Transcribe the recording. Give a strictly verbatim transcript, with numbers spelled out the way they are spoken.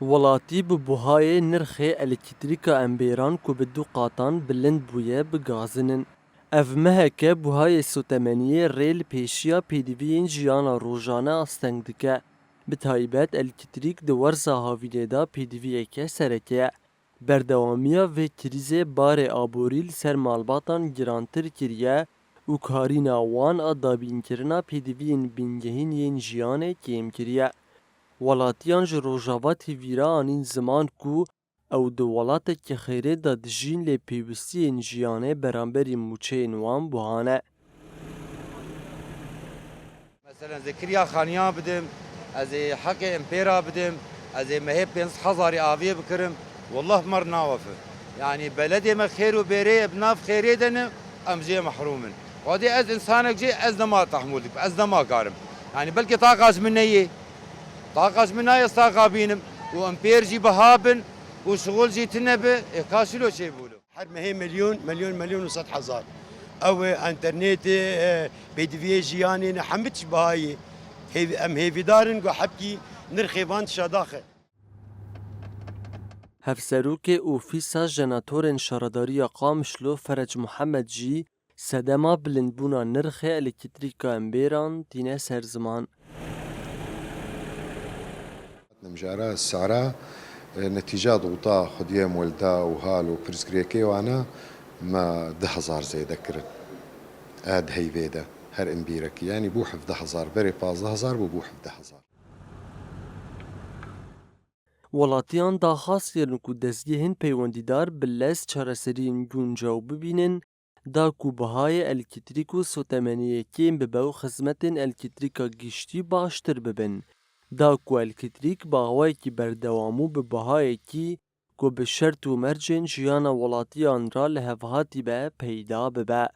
Welatî bi buhayê nirxê elektrîka empêran ku bi du qatan bilind bûye, bigazin in. Ev meheke buhayê sotemeniyê rê li pêşiya pêdiviyên jiyana rojane asteng dike. Bi taybet elektrîk di werza havînê de pêdiviyeke sereke ye. Berdewamiya vê krîzê barê aborî li ser malbatan girantir kiriye û karîna wan a dabînkirina pêdiviyên bingehîn yên jiyanê kêm kiriye. Welatiyan ji Rojava T V re anîn ziman ku ew di welatekî xêrê de dijîn, lê pêwistiyên jiyanê beramberî mûçeyên wan buha ne. Mesela, ez ê kiriya xaniya bidim, ez ê heqê empêra bidim, ez ê mehê pênc hezarî aviyê bikirim. Wallah, mer nawefe. Yanî beledê me xêr û bêrê ye, bi nav xêrê de ne, em jê mehrûm in. Xwedê ez insanek jê, ez nema tehmûl dikim, ez nema karim. Yanî belkî taqa ji min neyê. Taqa ji min nayê ez taqa bînim û empêr jî biha bin û şixul jî tune bi, ê ka şilo çê bûlo. Her mehê milyon, milyon, milyon û sed hezar. Ew ê enternetê, e, pêdiviyê jiyanê ne hemî tişt bihayî. Hêv-, em hêvîdar in ku hebkî nirxê van tişa daxe. Hevserokê Ofîsa Jenatorên Şaredariya Qamişlo Ferec Muhammed jî sedema bilindbûna nirxê elektrîka empêran tîne ser ziman. Nimjara sera, e, netîca dûta xwediyê molda û hal û pirsgirêkê wana me du hezar zêde kirin. E, di heyvê de her imbîrekî, yanî bû hevdeh hezar, berê pazdeh hezar bû, bû hevdeh hezar. Welatiyan daxwaz kirin ku dezgehên peywendîdar bi lez çareseriyên guncaw bibînin, da ku bihayê elektrîk û sotemeniyê kêm bibe û xizmetên elektrîka giştî baştir bibin. Da ku elektrîk bi awayekî berdewam û bi bihayekî ku bi şert û mercên jiyana welatiyan re li hev hatî be, peyda bibe.